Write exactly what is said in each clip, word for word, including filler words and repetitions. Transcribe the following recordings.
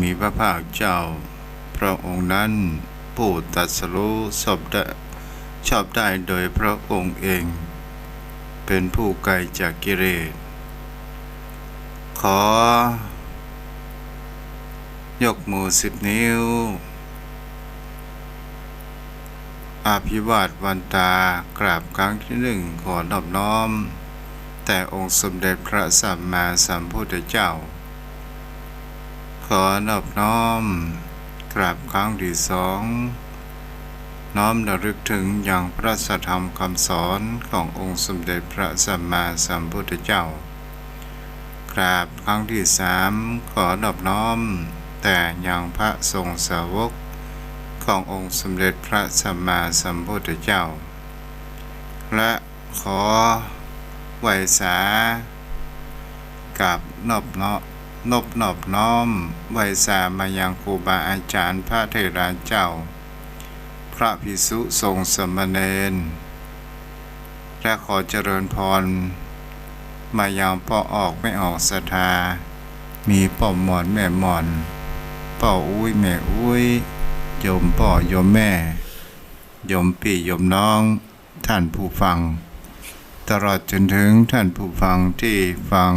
มีพระภาคเจ้าพระองค์นั้น ผู้ตรัสรู้ชอบได้ ชอบได้โดยพระองค์เอง เป็นผู้ไกลจากกิเลส ขอยกมือสิบนิ้ว อภิวาทวันตา กราบครั้งที่หนึ่ง ขอนอบน้อม แต่องค์สมเด็จพระสัมมาสัมพุทธเจ้า ขอนอบน้อม กราบครั้งที่สอง น้อมระลึกถึงยังพระสัทธรรมคำสอนขององค์สมเด็จพระสัมมาสัมพุทธเจ้า กราบครั้งที่สาม ขอนอบน้อม แต่ยังพระสงฆ์สาวกขององค์สมเด็จพระสัมมาสัมพุทธเจ้า และขอไหว้สา กราบนอบน้อม นบนอบน้อมไหว้สามายังครูบาอาจารย์พระเถราเจ้า พระภิกษุสงฆ์สามเณร และขอเจริญพรมายังป้อออกแม่ออกศรัทธา มีป้อหม่อนแม่หม่อน ป้ออุ๊ยแม่อุ๊ย โยมป้อโยมแม่ โยมปี้โยมน้อง ท่านผู้ฟัง ตลอดจนถึงท่านผู้ฟังที่ฟัง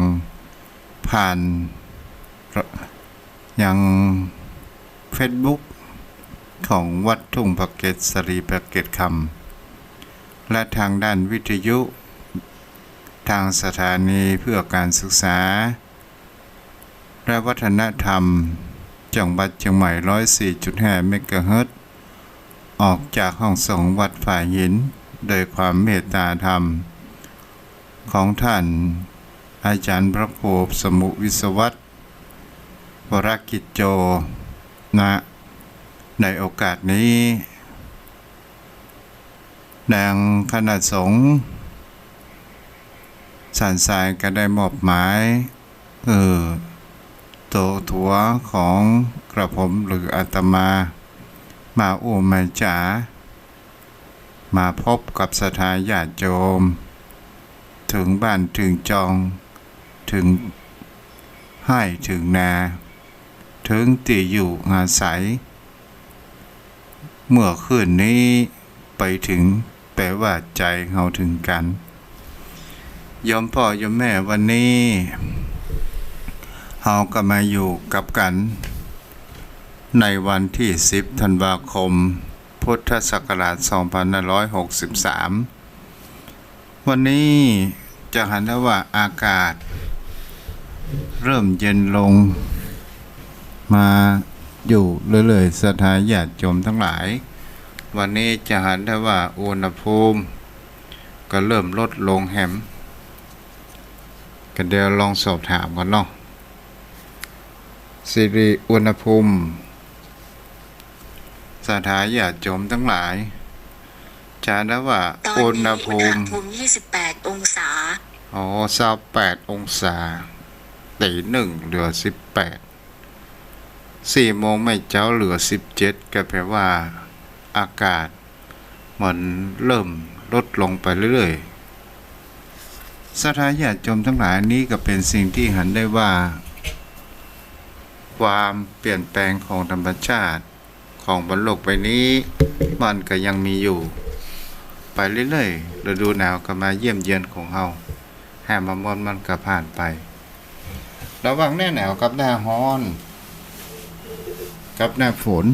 ผ่านยังเฟซบุ๊กของวัดทุ่งพระเกศ สารีพระเกศคำ และทางด้านวิทยุ ทางสถานีเพื่อการศึกษา และวัฒนธรรม จังหวัดเชียงใหม่ ร้อยสี่จุดห้า เมกะเฮิรตซ์ ออกจากห้องส่งวัดฝ่ายหิน โดยความเมตตาธรรม ของท่านอาจารย์พระครูสมุวิศวัตร วรกิจโจ ณ ในโอกาสนี้ ดังคณะสงฆ์สันทรายก็ได้มอบหมาย เออ โตตั๋วของกระผมหรืออาตมา มาอู้มาจ๋า มาพบกับศรัทธาญาติโยม ถึงบ้านถึงจอง ถึงไฮ่ถึงนา ถึงตี้อยู่อาศัย เมื่อคืนนี้ไปถึง แปลว่าใจ๋เฮาถึงกั๋น โยมป้อโยมแม่ วันนี้เฮาก็มาอยู่กับกั๋น ในวันตี้สิบธันวาคม พุทธศักราชสองพันห้าร้อยหกสิบสาม วันนี้จะหันได้ว่าอากาศเริ่มเย็นลงมาอยู่เรื่อยๆ ศรัทธาญาติโยมตังหลาย วันนี้จะหันได้ว่าอุณหภูมิก็เริ่มลดลงแหม ก็เดี๋ยวลองสอบถามก่อนเนาะ สิริอุณหภูมิ ศรัทธาญาติโยมตังหลาย จะได้ว่า ตอนนี้ อุณหภูมิ อุณหภูมิ ยี่สิบแปดองศา อ๋อ ซาวแปดองศา ตีหนึ่งเหลือสิบแปด สี่โมงแม่เจ๊าเหลือสิบเจ็ด ก็แปลว่าอากาศมันเริ่มลดลงไปเรื่อยๆ ศรัทธาญาติโยมตังหลาย นี้ก็เป๋นสิ่งตี้หันได้ว่า ความเปลี่ยนแปลงของธรรมชาติ ของบนโลกใบนี้ มันก็ยังมีอยู่ ไปเรื่อยๆ ฤดูหนาวก็มาเยี่ยมเยียนของเฮา แหม มามอนมันก็ผ่านไป ระหว่างหน้าหนาวกับหน้าฮ้อน กับหน้าฝน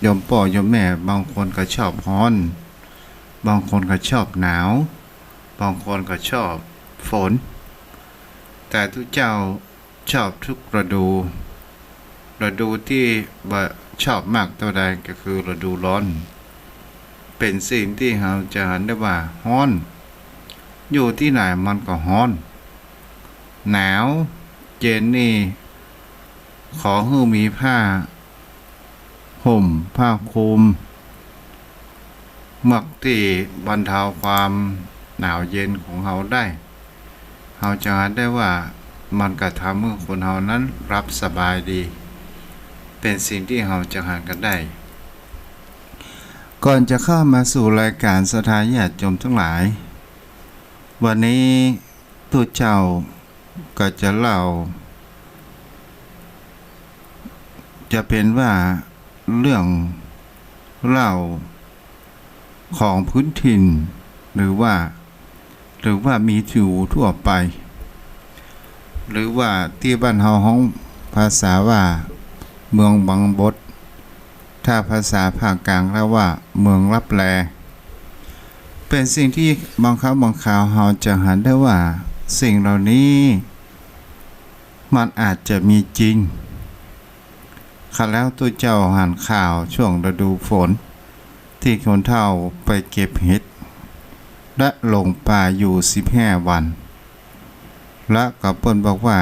โยมป้อโยมแม่ บางคนก็ชอบฮ้อน บางคนก็ชอบหนาว บางคนก็ชอบฝน แต่ตุ๊เจ้า ชอบทุกฤดู ฤดูตี้บ่ชอบมากเต้าใดก็คือฤดูฮ้อน เป๋นสิ่งตี้เฮาจะหันได้ว่าฮ้อน อยู่ตี้ไหนมันก็ฮ้อน หนาว เย็นนี่ ขอหื้อมีผ้า ห่มผ้าคลุม มักตี้บรรเทาความหนาวเย็นของเฮาได้ เฮาจะหันได้ว่ามันก็ทำหื้อคนเฮานั้นหลับสบายดี เป๋นสิ่งตี้เฮาจะหันกั๋นได้ ก่อนจะเข้ามาสู่รายการศรัทธาญาติโยมตังหลาย วันนี้ตุ๊เจ้าก็จะเล่า จะเป๋นว่าเรื่องเล่าของพื้นถิ่น หรือว่า หรือว่ามีอยู่ทั่วไป หรือว่าตี้บ้านเฮาฮ้องภาษาว่าเมืองบังบด ถ้าภาษาภาคกลางเรียกว่าเมืองลับแล เป๋นสิ่งตี้บางครั้งบางคราวเฮาจะหันได้ว่าสิ่งเหล่านี้มันอาจจะมีจริง ข้าแล้วตุ๊เจ้าหันข่าวช่วงฤดูฝน ตี้คนเฒ่าไปเก็บเห็ด และหลงป่าอยู่สิบห้าวัน และก็เปิ้นบอกว่า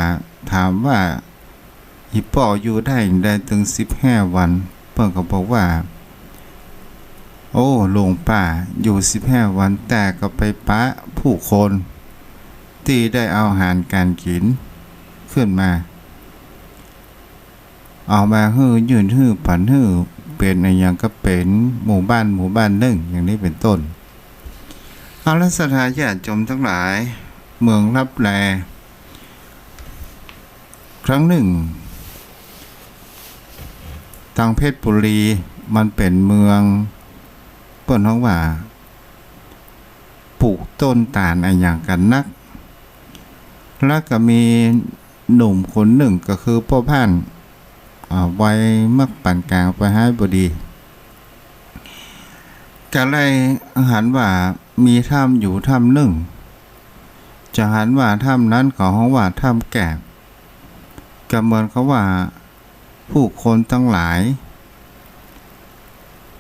ถามว่า อี่ป้ออยู่ได้ได้ตึงสิบห้าวัน เปิ้นก็บอกว่า โอ้ หลงป่าอยู่สิบห้าวัน แต่ก็ไปปะผู้คนตี้ได้เอาอาหารก๋านกิ๋นขึ้นมา เอามาหื้อ ยื่นหื้อ ปั๋นหื้อ เป๋นอะหยังก็เป๋นหมู่บ้านหมู่บ้านนึ่ง อย่างนี้เป๋นต้น เอาละศรัทธาญาติโยมตังหลาย เมืองลับแล ครั้งนึ่ง ตางเพชรบุรี มันเป๋นเมือง เปิ้นฮ้องว่า ปลูกต้นต๋าลอะหยังกั๋นนัก แล้วก็มีหนุ่มคนนึ่งก็คือป้อบ้าน อ่า วัยมักปานก๋างไปฮ้ายบ่ดี ก็เลยหันว่ามีถ้ำอยู่ถ้ำนึ่ง จะหันว่าถ้ำนั้นเขาฮ้องว่าถ้ำแกบ ก็เหมือนกับว่าผู้คนตังหลาย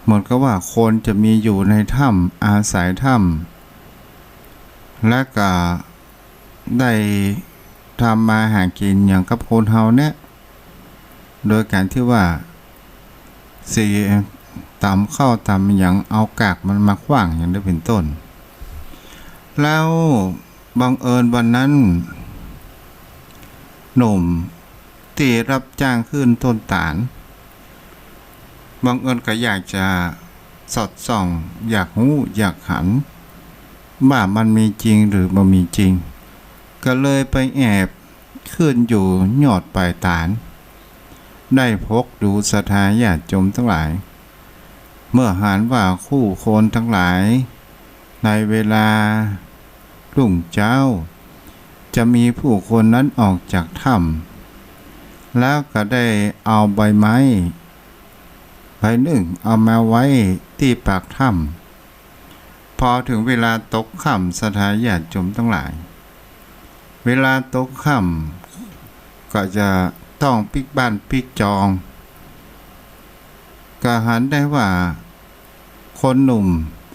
เหมือนกับว่าคนจะมีอยู่ในถ้ำ อาศัยถ้ำ และก็ได้ทำมาหากิ๋นอย่างกับคนเฮาเนี่ย โดยก๋านตี้ว่า สิต๋ำข้าวต๋ำหยัง เอากากมันมาขว้างอย่างนี้เป๋นต้น แล้วบังเอิญวันนั้น หนุ่มตี้รับจ้างขึ้นต้นต๋าล บังเอิญก็อยากจะสอดส่อง อยากฮู้ อยากหัน ว่ามันมีจริงหรือบ่มีจริง ก็เลยไปแอบ ขึ้นอยู่ยอดปายต๋าล ได้พกดูศรัทธาญาติโยมตังหลาย เมื่อหันว่าผู้คนตังหลาย ในเวลารุ่งเจ๊า จะมีผู้คนนั้นออกจากถ้ำ แล้วก็ได้เอาใบไม้ใบนึ่งเอามาไว้ตี้ปากถ้ำ พอเถิงเวลาตกค่ำ ศรัทธาญาติโยมตังหลาย เวลาตกค่ำก็จะต้องปิ๊กบ้านปิ๊กจอง ก็หันได้ว่าคนหนุ่ม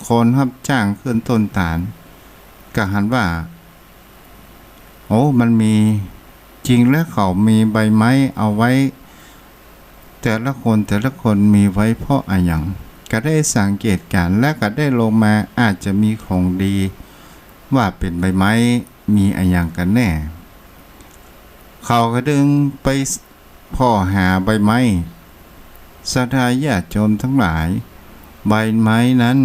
คนฮับจ้างขึ้นต้นต๋าล ก็หันว่า โอ้ มันมีจริงแล้ว เขามีใบไม้เอาไว้ แต่ละคนแต่ละคนมีไว้เพราะอะหยัง ก็ได้สังเกตก๋าน และก็ได้ลงมา อาจจะมีของดี ว่าเป๋นใบไม้ มีอะหยังกั๋นแน่ เขาก็จึงไปผ่อหาใบไม้ ศรัทธาญาติโยมตังหลาย ใบไม้นั้น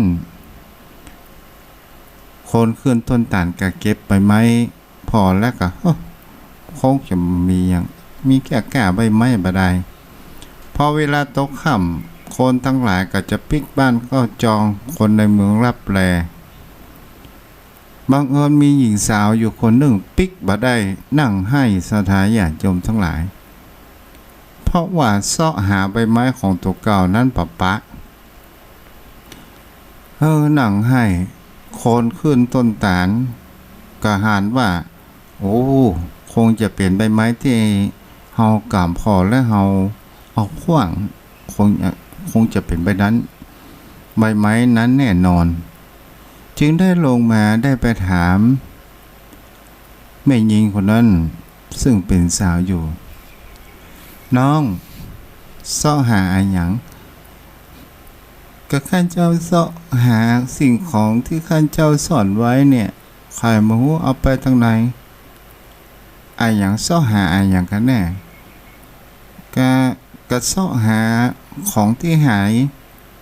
คนขึ้นต้นต๋าลก็เก็บใบไม้ ผ่อแล้วก็ เฮ้อ คงจะมีอะหยัง มีแก้ก้าใบไม้บ่ดาย พอเวลาตกค่ำ คนตังหลายก็จะปิ๊กบ้านเข้าจอง คนในเมืองลับแล บังเอิญมีหญิงสาวอยู่คนนึ่งปิ๊กบ่ได้ นั่งไห้ ศรัทธาญาติโยมตังหลาย เพราะว่าเซาะหาใบไม้ของตั๋วเก่านั้นปะปะ เออ นั่งไห้ คนขึ้นต้นต๋าล ก็หันว่า โอ้ คงจะเป๋นใบไม้ตี้เฮาก๋ามผ่อและเฮาเอาขว้าง คง คงจะเป๋นใบนั้น ใบไม้นั้นแน่นอน จึงได้ลงมาได้ไปถามแม่ญิงคนนั้น ซึ่งเป๋นสาวอยู่ น้อง เซาะหาอะหยัง ก็ข้าเจ้าเซาะหาสิ่งของตี้ข้าเจ้าซ่อนไว้เนี่ย ใผบ่ฮู้เอาไปตางใด อะหยัง เซาะหาอะหยังกั๋นแน่ ก็ ก็เซาะหาของตี้หาย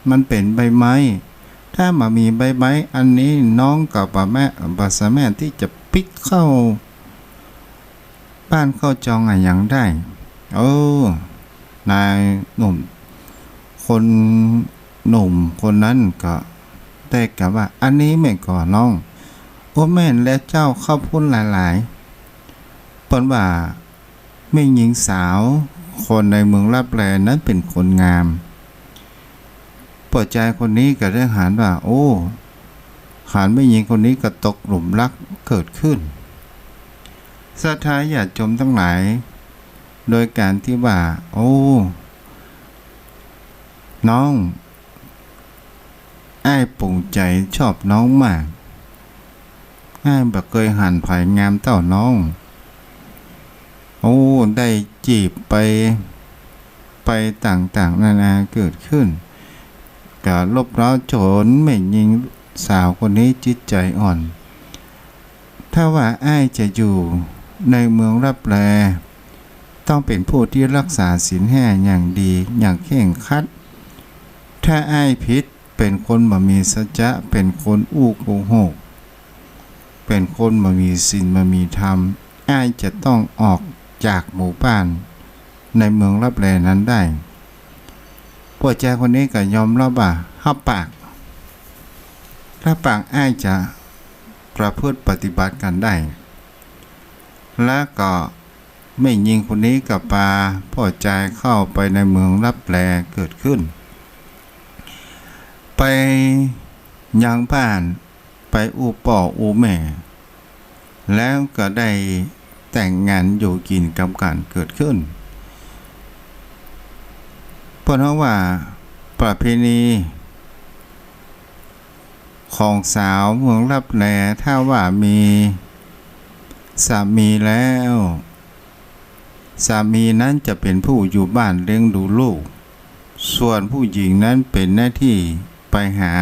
มันเป๋นใบไม้ ถ้าบ่มีใบไม้อันนี้ น้องก็บ่แม่ บ่สามารถตี้จะปิ๊กเข้าบ้านเข้าจองอะหยังได้ เออ นายหนุ่ม คนหนุ่มคนนั้นก็ได้กล่าวว่า อันนี้แม่นก่อน้อง โอ้ แม่นแลเจ้า ขอบคุณหลายๆ เปิ้นว่าแม่ญิงสาวคนในเมืองลับแลนั้นเป๋นคนงาม ป้อจายคนนี้ก็ได้หันว่า โอ้ หันแม่ญิงคนนี้ก็ตกหลุมรักเกิดขึ้น ศรัทธาญาติโยมตังหลาย โดยก๋านตี้ว่า โอ้ น้อง อ้ายปงใจ๋ชอบน้องมาก อ้ายบ่เกยหันใผงามเต้าน้อง โอ้ ได้จีบไป ไปต่างๆ นานาเกิดขึ้น ก็รบเร้าจ๋นแม่ญิงสาวคนนี้จิตใจ๋อ่อน ถ้าว่าอ้ายจะอยู่ในเมืองลับแล ต้องเป๋นผู้ตี้รักษาศีลห้าอย่างดี อย่างเคร่งครัด ถ้าอ้ายผิด เป๋นคนบ่มีสัจจะ เป๋นคนอู้โกหก เป๋นคนบ่มีศีลบ่มีธรรม อ้ายจะต้องออกจากหมู่บ้านในเมืองลับแลนั้นได้ ป้อจายคนนี้ก็ยอมรับว่า ฮับปาก ฮับปากอ้ายจะประพฤติปฏิบัติกั๋นได้ แล้วก็แม่ญิงคนนี้ก็ปาป้อจายเข้าไปในเมืองลับแลเกิดขึ้น ไปยังบ้าน ไปอู้ป้ออู้แม่ แล้วก็ได้แต่งงานอยู่กิ๋นกำกั๋นเกิดขึ้น เปิ้นฮ้องว่าประเพณีของสาวเมืองลับแล ถ้าว่ามีสามีแล้ว สามีนั้นจะเป๋นผู้อยู่บ้านเลี้ยงดูลูก ส่วนผู้หญิงนั้นเป๋นหน้าตี้ไปหา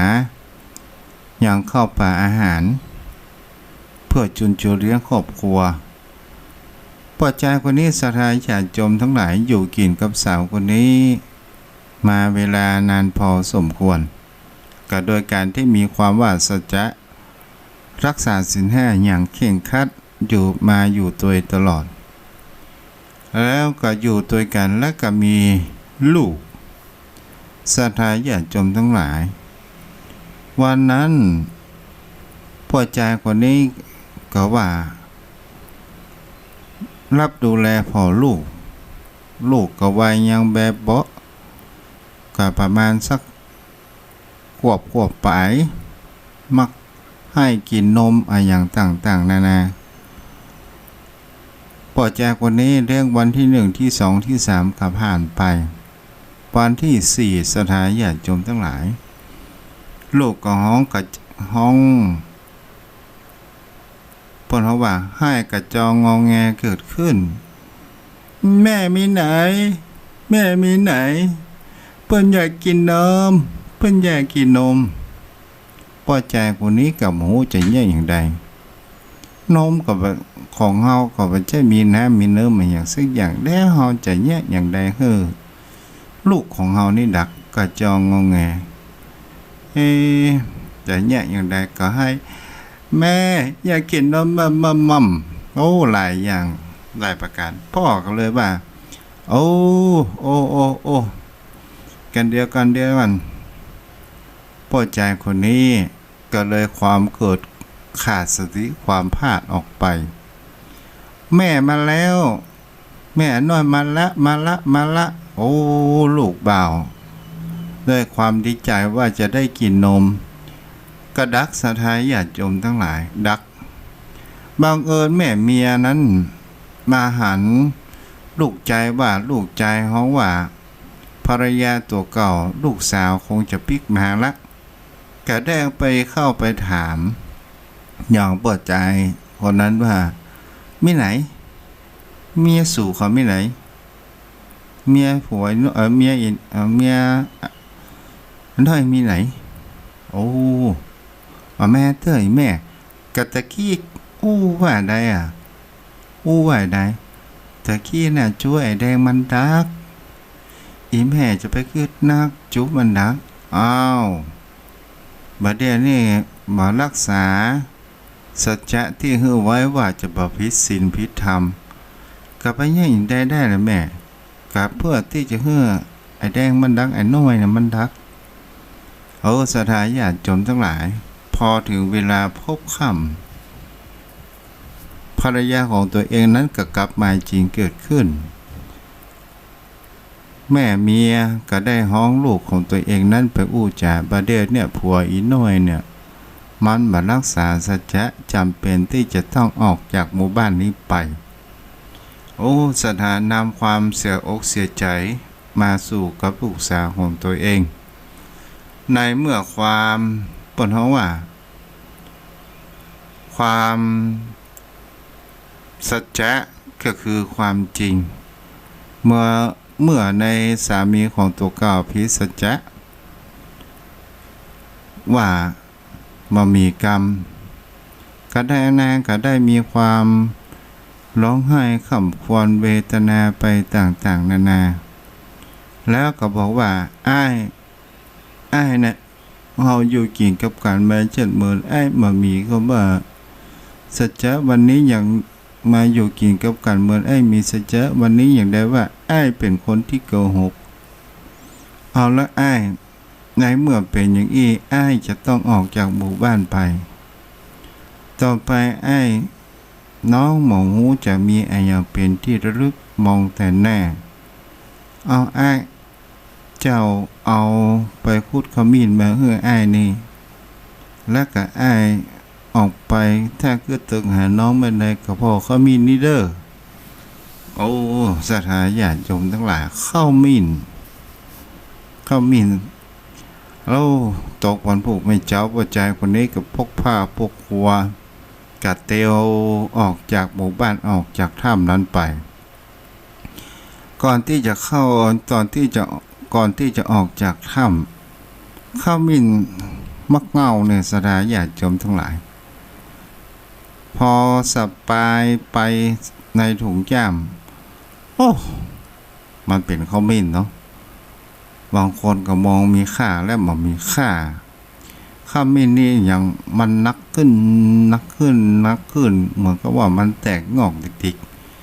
ยังข้าวป๋าอาหาร เพื่อจุนเจือเลี้ยงครอบครัว ป้อจายคนนี้ ศรัทธาญาติโยมตังหลาย อยู่กิ๋นกับสาวคนนี้มาเวลานานพอสมควร ก็โดยก๋านตี้มีความว่าสัจจะ รักษาศีลห้าอย่างเคร่งครัด อยู่มาอยู่โดยตลอด แล้วก็อยู่ตวยกั๋น แล้วก็มีลูก ศรัทธาญาติโยมตังหลาย วันนั้นป้อจายคนนี้ก็ว่า ฮับดูแลผ่อลูก ลูกก็วัยยังแบบเบาะ ก็ประมาณสักขวบ ขวบป๋าย มักหื้อกิ๋นนมอะหยังต่างๆ นานา ป้อจายคนนี้เลี้ยงวันตี้หนึ่ง ตี้สอง ตี้สามก็ผ่านไป วันตี้สี่ ศรัทธาญาติโยมตังหลาย ลูกก็ฮ้องกะ ฮ้อง เปิ้นฮ้องว่าฮ้ายกระจองงอแงเกิดขึ้น แม่มีไหน แม่มีไหน เปิ้นอยากกิ๋นนม เปิ้นอยากกิ๋นนม ป้อจายคนนี้ก็บ่ฮู้จะเยียะอย่างใด นมก็บ่ ของเฮาก็บ่ใจ้มีน้ำมีเนิมอะหยังสักอย่าง แล้วเฮาจะเยียะอย่างใดหื้อ ลูกของเฮานี่ดักกระจองงอแง เอ๊ะ จะเยียะอย่างใดก็หื้อ แม่อยากกิ๋นนมม่ำม่ำ โอ้ หลายอย่าง หลายประก๋าน ป้อก็เลยว่า โอ้ โอ้ โอ้ โอ้ กั๋นเดียว กั๋นเดียวกั๋น ป้อจายคนนี้ก็เลยความเกิดขาดสติ ความพลาดออกไป แม่มาแล้ว แม่น้อยมาละ มาละ มาละ โอ้ ลูกบ่าว ด้วยความดีใจ๋ว่าจะได้กิ๋นนม ก็ดัก ศรัทธาญาติโยมตังหลาย ดัก บังเอิญแม่เมียนั้นมาหันลูกจายว่า ลูกจายฮ้องว่า ภรรยาตั๋วเก่า ลูกสาวคงจะปิ๊กมาละ ก็ได้ไปเข้าไปถาม อย่างป้อจายคนนั้นว่า มีไหน เมียสูเขามีไหน เมียผัว เอ่อ เมียอิน เอ่อ เมียน้อยมีไหน โอ้ อะแม่เต้ย แม่ กะตะกี้อู้ว่าใดอะ อู้ว่าใด ตะกี้น่ะ จู๊ไอ้แดงมันดัก อี่แม่จะไปกึ๊ดนัก จู๊มันดัก อ้าว บ่าเดี่ยวนี้บ่รักษาสัจจะตี้หื้อไว้ว่าจะบ่ผิดศีลผิดธรรม ก็ไปเยียะอย่างใดได้ละแม่ กะเปื้อตี้จะหื้อไอ้แดงมันดัก ไอ้น้อยน่ะมันดัก เออ ศรัทธาญาติโยมตังหลาย พอเถิงเวลาพบค่ำ ภรรยาของตั๋วเองนั้นก็กลับมาจริงเกิดขึ้น แม่เมียก็ได้ฮ้องลูกของตั๋วเองนั้นไปอู้จ๋า บ่าเดี่ยวเนี่ยผัวอีน้อยเนี่ย มันบ่รักษาสัจจะ จ๋ำเป๋นตี้จะต้องออกจากหมู่บ้านนี้ไป โอ้ ศรัทธานำความเสียอกเสียใจ๋มาสู่กับลูกสาวของตั๋วเอง ในเมื่อความ เปิ้นฮ้องว่า ความสัจจะก็คือความจริง เมื่อ เมื่อในสามีของตั๋วเก่าผิดสัจจะ ว่าบ่มีกรรม ก็ได้ นางก็ได้มีความฮ้องไห้คร่ำครวญเวทนาไปต่างๆ นานา แล้วก็บอกว่า อ้าย อ้ายน่ะ เฮาอยู่กิ๋นกับกั๋นมาเจ็ดเมิน อ้ายบ่มีกำว่าสัจจะ วันนี้หยังมาอยู่กิ๋นกับกั๋นเมิน อ้ายมีสัจจะ วันนี้หยังได้ว่าอ้ายเป๋นคนตี้โกหก เอาละอ้าย ในเมื่อเป๋นอย่างอี้ อ้ายจะต้องออกจากหมู่บ้านไป ต่อไปอ้าย น้องบ่ฮู้จะมีอะหยังเป๋นตี้ระลึกมองแตนแน่ เอาอ้าย เจ้าเอาไปขุดขมิ้นมาหื้ออ้ายนี่ แล้วก็อ้ายออกไป ถ้าเกิดเถิงหาน้องเมื่อใดก็ผ่อขมิ้นนี่เด้อ โอ้ ศรัทธาญาติโยมตังหลาย ขมิ้น ขมิ้น แล้วตกวันพูกแม่เจ๊า ป้อจายคนนี้ก็ปกผ้าปกครัว ก็เตียวออกจากหมู่บ้าน ออกจากถ้ำนั้นไป ก่อนตี้จะเข้า ก่อนตี้จะ ก่อนตี้จะออกจากถ้ำ ขมิ้นมักเง่าเนี่ย ศรัทธาญาติโยมตังหลาย พอสะปายไปในถุงย่าม โอ้ มันเป๋นขมิ้นเนาะ บางคนก็มองมีค่าและบ่มีค่า ขมิ้นนี่หยังมันหนักขึ้น หนักขึ้น หนักขึ้น เหมือนกับว่ามันแตกงอกติก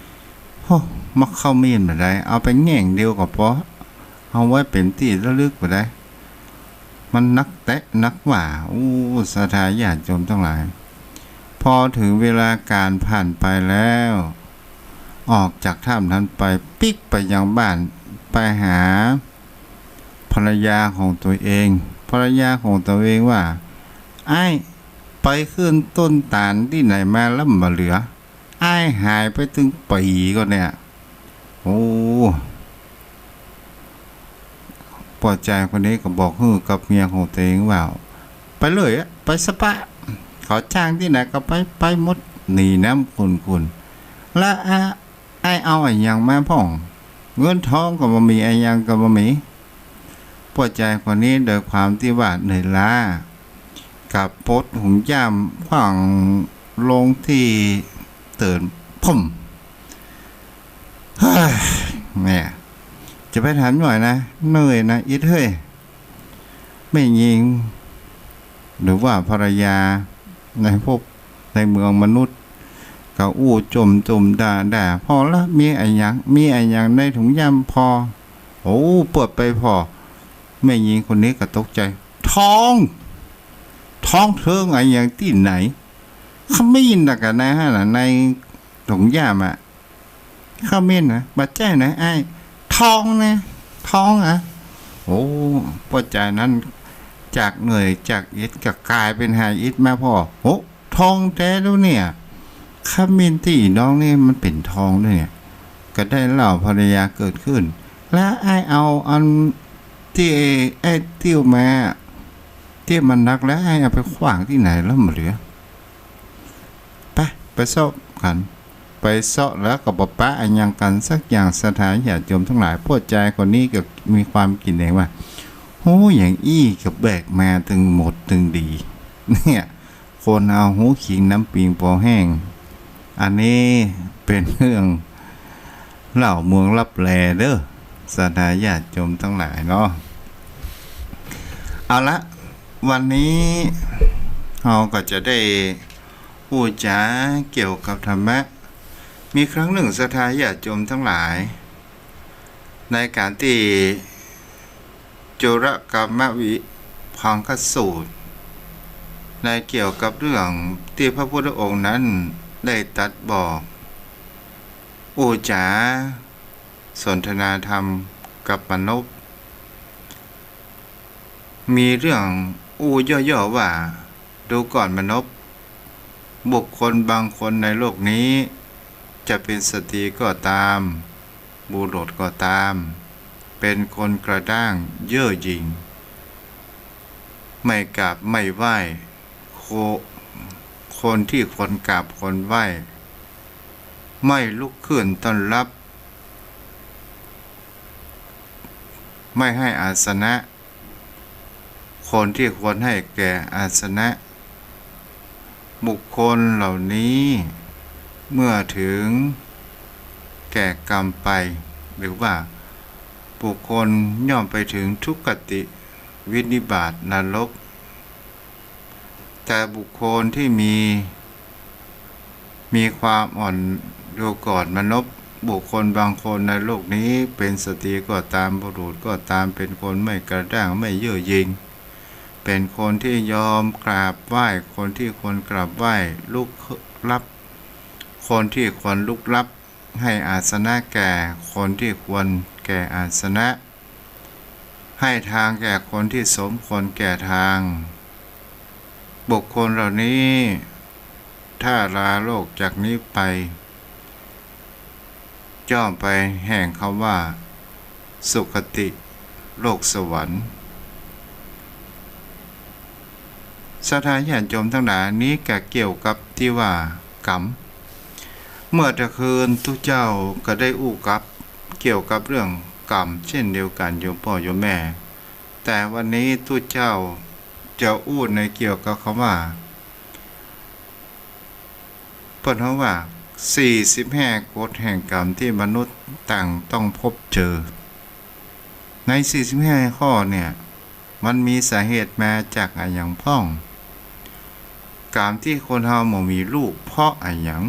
ๆ โอ้ มักขมิ้นบ่ได้ เอาไปแง่งเดียวก็ปอ เอาไว้เป๋นตี้ระลึกบ่ได้ มันหนักแต๊หนักว่า อู้ ศรัทธาญาติโยมตังหลาย พอเถิงเวลาก๋านผ่านไปแล้ว ออกจากถ้ำนั้นไป ปิ๊กไปยังบ้าน ไปหาภรรยาของตั๋วเอง ภรรยาของตั๋วเองว่า อ้ายไปขึ้นต้นตาลตี้ไหนมาแล้วบ่เหลือ อ้ายหายไปตึงปี๋ก่อเนี่ย โอ้ ป้อจายคนนี้ก็บอกหื้อกับเมียของตั๋วเองว่า ไปเลยอะ ไปซะปะ เขาจ้างตี้ไหนก็ไป ไปหมด หนีน้ำขุ่นๆ แล้วอะ อ้ายเอาอะหยังมาพ่อง เงินทองก็บ่มี อะหยังก็บ่มี ป้อจายคนนี้โดยความตี้ว่าเหนื่อยล้า ก็ปลดถุงย่ามขว้างลงตี้เติ่น พุ่ม เฮ้ย แม่ จะไปถามหน่อยนะ เหนื่อยนะอิดเฮ้ย แม่ญิง หรือว่าภรรยาในภพในเมืองมนุษย์ ก็อู้จ่มๆ ด่าๆ ผ่อละ มีอะหยัง มีอะหยังในถุงย่ามผ่อ โอ้ เปิดไปผ่อ แม่ญิงคนนี้ก็ตกใจ๋ ทอง ทองเทิงอะหยังตี้ไหน ขมิ้นน่ะกะนะ หั้นน่ะ ในถุงย่ามอะ ขมิ้นนะ บ่ใจ้นะอ้าย ทองนะ ทองอะ โอ้ ป้อจายนั้น จากเหนื่อยจากอิดก็ก๋ายเป๋นหายอิดมาผ่อ โอ้ ทองแต๊แล้วเนี่ย ขมิ้นตี้น้องนี่มันเป๋นทองด้วยเนี่ย ก็ได้เล่าภรรยาเกิดขึ้น แล้วอ้ายเอาอันตี้อ้ายเตียวมา ตี้มันหนักแล้ว อ้ายเอาไปขว้างตี้ไหนแล้วบ่เหลือ ไป ไปเซาะกั๋น ไปเซาะแล้วก็บ่ปะอะหยังกั๋นสักอย่าง ศรัทธาญาติโยมตังหลาย ป้อจายคนนี้ก็มีความคิดเองว่า ฮู้หยังอี้ก็แบกมาตึงหมดตึงดี เนี่ย คนเฮาฮู้คิงน้ำปิงปอแห้ง อันนี้เป๋นเรื่องเล่าเมืองลับแลเด้อ ศรัทธาญาติโยมตังหลายเนาะ เอาละ วันนี้เฮาก็จะได้อู้จ๋าเกี่ยวกับธรรมะ มีครั้งหนึ่งศรัทธาญาติโยมตังหลาย ในก๋านตี้จุลกัมมวิภังคสูตร ในเกี่ยวกับเรื่องตี้พระพุทธองค์นั้นได้ตรัสบอก อู้จ๋าสนทนาธรรมกับมนพ มีเรื่องอู้ย่อๆ ว่า ดูก่อนมนพ บุคคลบางคนในโลกนี้ จะเป็นสตรีก็ตาม บุรุษก็ตาม เป็นคนกระด้างเย่อหยิ่ง ไม่กราบไม่ไหว้ โค- คนที่ควรกราบควรไหว้ ไม่ลุกขึ้นต้อนรับ ไม่ให้อาสนะ คนที่ควรให้แก่อาสนะ บุคคลเหล่านี้ เมื่อถึงแก่กรรมไป หรือว่าบุคคลย่อมไปถึงทุคติวินิบาตนรก แต่บุคคลที่มี มีความอ่อน ดูก่อนมนพ บุคคลบางคนในโลกนี้ เป็นสตรีก็ตาม บุรุษก็ตาม เป็นคนไม่กระด้าง ไม่เย่อหยิ่ง เป็นคนที่ยอมกราบไหว้ คนที่ควรกราบไหว้ ลุกรับ คนที่ควรลุกรับ ให้อาสนะแก่คนที่ควรแก่อาสนะ ให้ทางแก่คนที่สมควรแก่ทาง บุคคลเหล่านี้ ถ้าลาโลกจากนี้ไป ย่อมไปแห่งคำว่า สุคติ โลกสวรรค์ ศรัทธาญาติโยมทั้งหลาย นี้ก็เกี่ยวกับตี้ว่ากรรม เมื่อตะเคินตุ๊เจ้าก็ได้อู้กับ เกี่ยวกับเรื่องกรรมเช่นเดียวกั๋น โยมป้อโยมแม่ แต่วันนี้ตุ๊เจ้าจะอู้ในเกี่ยวกับกำว่า เปิ้นฮ้องว่า สี่สิบห้ากฎแห่งกรรมตี้มนุษย์ต่างต้องพบเจอ ในสี่สิบห้าข้อเนี่ย มันมีสาเหตุมาจากอะหยังพ่อง กรรมตี้คนเฮาบ่มีลูกเพราะอะหยัง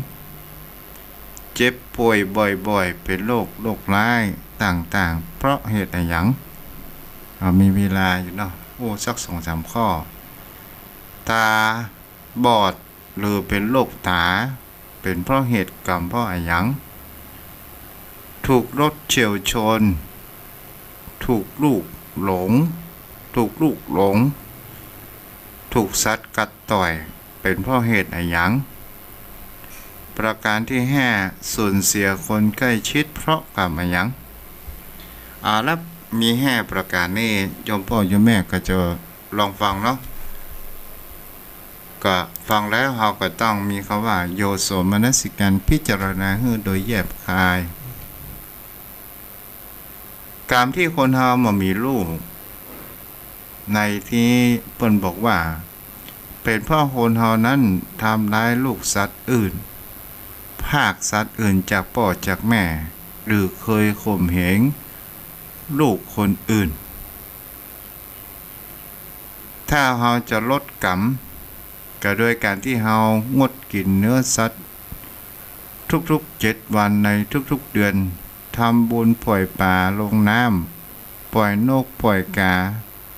เจ็บป่วยบ่อยๆ เป๋นโรค โรคร้ายต่างๆ เพราะเหตุอะหยัง เอา มีเวลาอยู่เนาะ อู้สักสองสามข้อ ตาบอดหรือเป๋นโรคต๋า เป๋นเพราะเหตุกรรมเพราะอะหยัง ถูกรถเฉี่ยวชน ถูกลูกหลง ถูกลูกหลง ถูกสัตว์กัดต่อย เป๋นเพราะเหตุอะหยัง ประการตี้ห้า สูญเสียคนใกล้ชิดเพราะกรรมอะหยัง อาละ มีห้าประการนี้ โยมป้อโยมแม่ก็จะลองฟังเนาะ ก็ฟังแล้วเฮาก็ต้องมีกำว่า โยโสมนสิการพิจารณาหื้อโดยแยบคาย กรรมตี้คนเฮาบ่มีลูก ในตี้เปิ้นบอกว่า เป๋นเพราะคนเฮานั้นทำร้ายลูกสัตว์อื่น พรากสัตว์อื่นจากป้อจากแม่ หรือเคยข่มเหงลูกคนอื่น ถ้าเฮาจะลดกรรม ก็โดยก๋านตี้เฮางดกิ๋นเนื้อสัตว์ ทุกๆ เจ็ดวันในทุกๆ เดือน ทำบุญปล่อยป๋าลงน้ำ ปล่อยนกปล่อยก๋า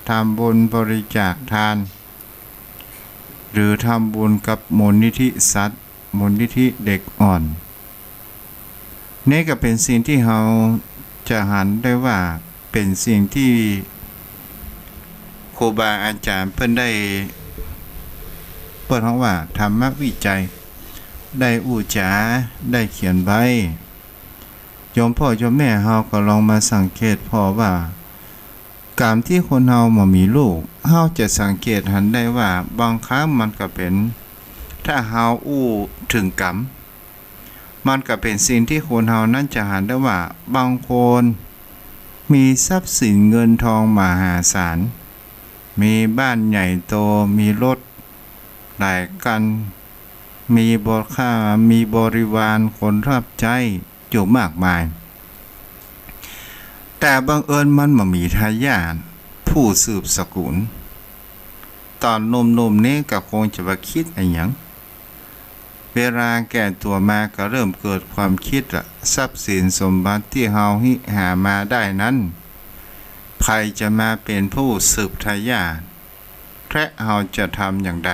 ทำบุญบริจาคทาน หรือทำบุญกับมูลนิธิสัตว์ มูลนิธิเด็กอ่อน นี่ก็เป๋นสิ่งตี้เฮาจะหันได้ว่าเป๋นสิ่งตี้ครูบาอาจ๋ารย์เปิ้นได้ เปิ้นฮ้องว่าธรรมวิจัย ได้อู้จ๋า ได้เขียนไว้ โยมป้อโยมแม่เฮาก็ลองมาสังเกตผ่อว่า กรรมตี้คนเฮาบ่มีลูก เฮาจะสังเกตหันได้ว่าบางครั้งมันก็เป๋น ถ้าเฮาอู้เถิงกรรม มันก็เป๋นสิ่งตี้คนเฮานั้นจะหันได้ว่า บางคนมีทรัพย์สินเงินทองมหาศาล มีบ้านใหญ่โต มีรถหลายคัน มีบริ- มีบริวารคนฮับใจ๊ อยู่มากมาย แต่บังเอิญมันบ่มีทายาทผู้สืบสกุล ต๋อนหนุ่มๆ นี้ก็คงจะบ่คิดอะหยัง เวลาแก่ตั๋วมาก็เริ่มเกิดความกึ๊ดละ ทรัพย์สินสมบัติตี้เฮาหามาได้นั้น ใผจะมาเป๋นผู้สืบทายาท และเฮาจะทำอย่างใด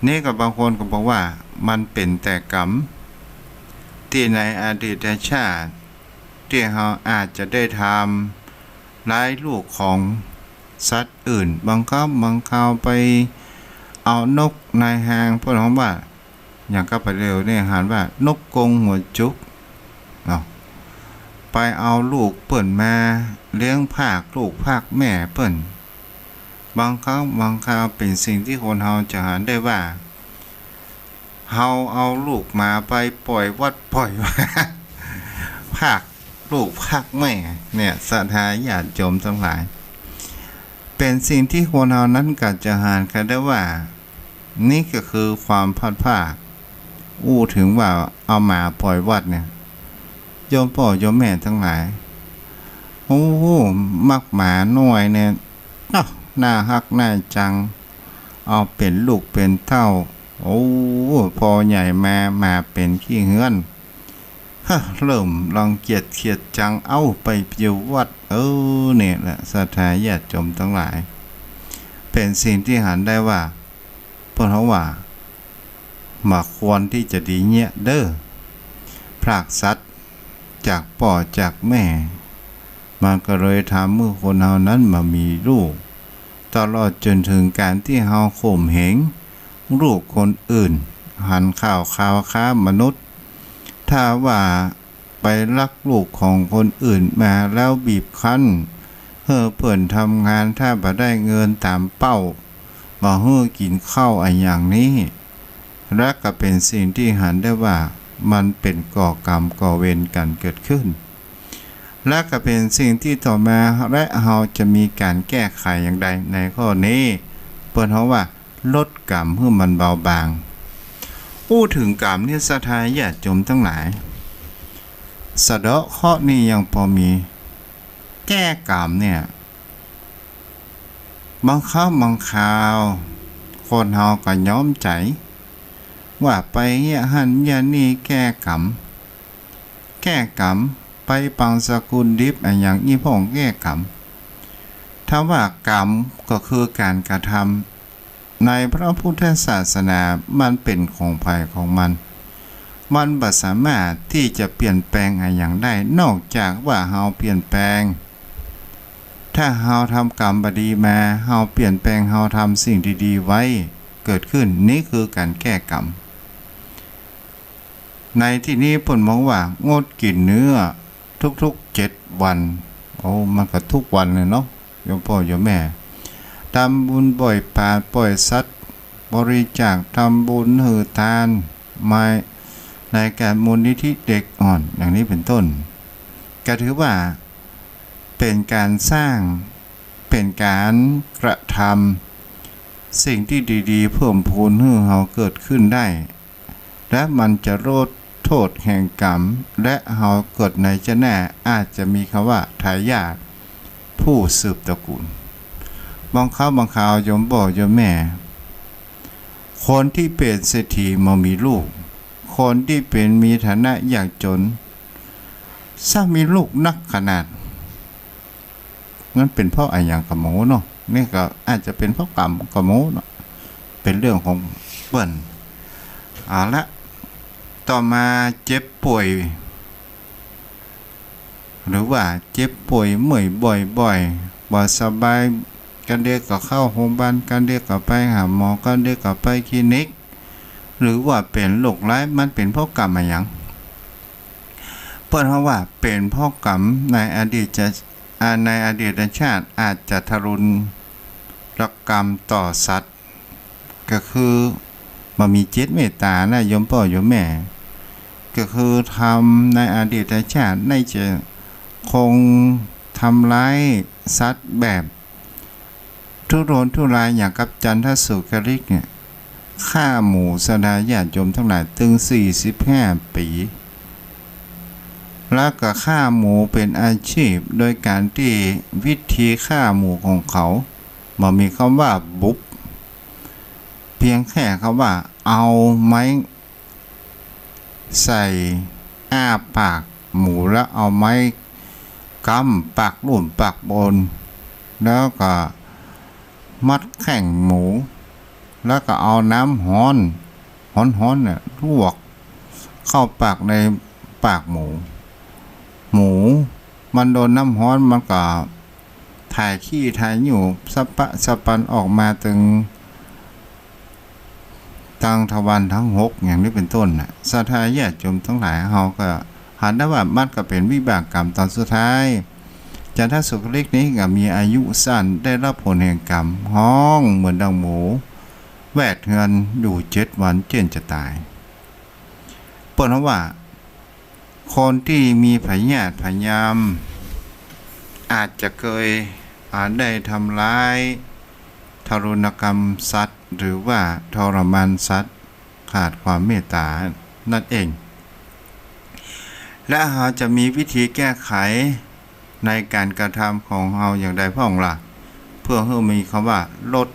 นี่ก็บางคนก็บอกว่ามันเป๋นแต่กรรม ตี้ในอดีตชาติ ตี้เฮาอาจจะได้ทำร้ายลูกของสัตว์อื่น บางครั้งบางคราวไปเอานกนายฮาง เปิ้นฮ้องว่า อย่างกับปะเดี่ยวนี้หันว่านกกรงหัวจุกเนาะ ไปเอาลูกเปิ้นมาเลี้ยงพรากลูกพรากแม่เปิ้น บางครั้งบางคราวเป๋นสิ่งตี้คนเฮาจะหันได้ว่า เฮาเอาลูกหมาไปป่อยวัดป่อยวา พรากลูกพรากแม่เนี่ย ศรัทธาญาติโยมตังหลาย เป๋นสิ่งตี้คนเฮานั้นก็จะหันกันได้ว่า นี่ก็คือความพลัดพราก อู้เถิงว่าเอาหมาป่อยวัดเนี่ย โยมป้อโยมแม่ตังหลาย โอ้ มักหมาน้อยเนี่ย เนาะ น่าฮักน่าจัง เอาเป๋นลูกเป๋นเต้า โอ้ พอใหญ่มา หมาเป๋นขี้เฮือน ฮะ เริ่มรังเกียจเขียดจัง เอ้า ไปอยู่วัด เออ เนี่ยแหละ ศรัทธาญาติโยมตังหลาย เป๋นสิ่งตี้หันได้ว่า เปิ้นฮ้องว่า บ่ควรตี้จะดีเยียะเด้อ พรากสัตว์จากป้อจากแม่ มันก็เลยทำหื้อคนเฮานั้นบ่มีลูก ตลอดจ๋นเถิงก๋านตี้เฮาข่มเหงลูกคนอื่น หันข่าวคราวค้ามนุษย์ ถ้าว่าไปลักลูกของคนอื่นมาแล้วบีบคั้นหื้อเปิ้นทำงาน ถ้าบ่ได้เงินต๋ามเป้า บ่หื้อกิ๋นข้าวอะหยังนี้ และก็เป๋นสิ่งตี้หันได้ว่ามันเป๋นก่อกรรมก่อเวรกั๋นเกิดขึ้น และก็เป๋นสิ่งตี้ต่อมา และเฮาจะมีก๋านแก้ไขอย่างใดในข้อนี้ เปิ้นฮ้องว่าลดกรรมหื้อมันเบาบาง อู้เถิงกรรมเนี่ย ศรัทธาญาติโยมตังหลาย สะเดาะเคราะห์นี่ยังปอมี แก้กรรมเนี่ย บางครั้งบางคราว คนเฮาก็ย้อมใจ๋ ว่าไปเยียะหั้นเยียะนี่แก้กรรม แก้กรรม ไปปังสกุลดิบอะหยังอี้พ่องแก้กรรม ถ้าว่ากรรมก็คือก๋านกระทำ ในพระพุทธศาสนามันเป๋นของใผของมัน มันบ่สามารถตี้จะเปลี่ยนแปลงอะหยังได้ นอกจากว่าเฮาเปลี่ยนแปลง ถ้าเฮาทำกรรมบ่ดีมา เฮาเปลี่ยนแปลง เฮาทำสิ่งดีๆ ไว้เกิดขึ้น นี่คือก๋านแก้กรรม ในตี้นี้เปิ้นบอกว่างดกิ๋นเนื้อทุกๆ เจ็ดวัน โอ้ มันก็ทุกวันเลยเนาะ โยมป้อโยมแม่ ทำบุญป่อยป๋าป่อยสัตว์ บริจาคทำบุญหื้อตาน มาในก๋านมูลนิธิเด็กอ่อน อย่างนี้เป๋นต้น ก็ถือว่าเป๋นก๋านสร้าง เป๋นก๋านกระทำสิ่งตี้ดีๆ เพิ่มพูนหื้อเฮาเกิดขึ้นได้ และมันจะลดโต้ษแห่งกรรม และเฮาเกิดในชาติหน้าอาจจะมีกำว่าทายาทผู้สืบตระกูล บางครั้งบางคราวโยมป้อโยมแม่ คนตี้เป๋นเศรษฐีบ่มีลูก คนตี้เป๋นมีฐานะยากจ๋น ซ้ำมีลูกนักขนาด มันเป๋นเพราะอะหยังก็บ่ฮู้เนาะ นี่ก็อาจจะเป๋นเพราะกรรมก็บ่ฮู้เนาะ เป๋นเรื่องของเปิ้น เอาละ ต่อมาเจ็บป่วย หรือว่าเจ็บป่วยเมื่อยบ่อยๆ บ่สบาย กะเดียก็เข้าโฮงบาล กะเดียก็ไปหาหมอ กะเดียก็ไปคลินิก หรือว่าเป๋นโรคร้าย มันเป๋นเพราะกรรมอะหยัง เปิ้นฮ้องว่าเป๋นเพราะกรรมในอดีตจะ อ่า ในอดีตชาติอาจจะทารุณกรรมต่อสัตว์ ก็คือบ่มีจิตเมตต๋านะโยมป้อโยมแม่ ก็คือทำในอดีตชาติได้จะคงทำร้ายสัตว์แบบ ทุรนทุรายอย่างกับจันทสุกริกเนี่ย ฆ่าหมูศรัทธาญาติโยมตังหลายตึงสี่สิบห้าปี๋ แล้วก็ฆ่าหมูเป๋นอาชีพ โดยก๋านตี้วิธีฆ่าหมูของเขาบ่มีกำว่าบุบ เพียงแค่กำว่าเอาไม้ ใส่อ้าปากหมูแล้วเอาไม้กำปากลุ่มปากบน แล้วก็มัดแข้งหมู แล้วก็เอาน้ำฮ้อน ฮ้อนๆ เนี่ยลวกเข้าปากในปากหมู หมูมันโดนน้ำฮ้อนมันก็ถ่ายขี้ถ่ายเหยี่ยวสะปะสะปันออกมาตึง ตังทวารทั้งหกอย่างนี้เป็นต้นน่ะ ศรัทธาญาติโยมตังหลาย เฮาก็หันได้ว่ามันก็เป๋นวิบากกรรมต๋อนสุดท้าย จันทสุคริกนี้ก็มีอายุสั้น ได้ฮับผลแห่งกรรม ฮ้องเหมือนดังหมูแวดเฮือนอยู่เจ็ดวันเจ้นจะต๋าย เปิ้นว่า คนตี้มีพยาธิพยายาม อาจจะเกย อาจได้ทำร้ายทารุณกรรมสัตว์ หรือว่าทรมานสัตว์ขาดความเมตต๋านั่นเอง และเฮาจะมีวิธีแก้ไขในก๋านกระทำของเฮาอย่างใดพ่องล่ะ เพื่อหื้อมีกำว่าลด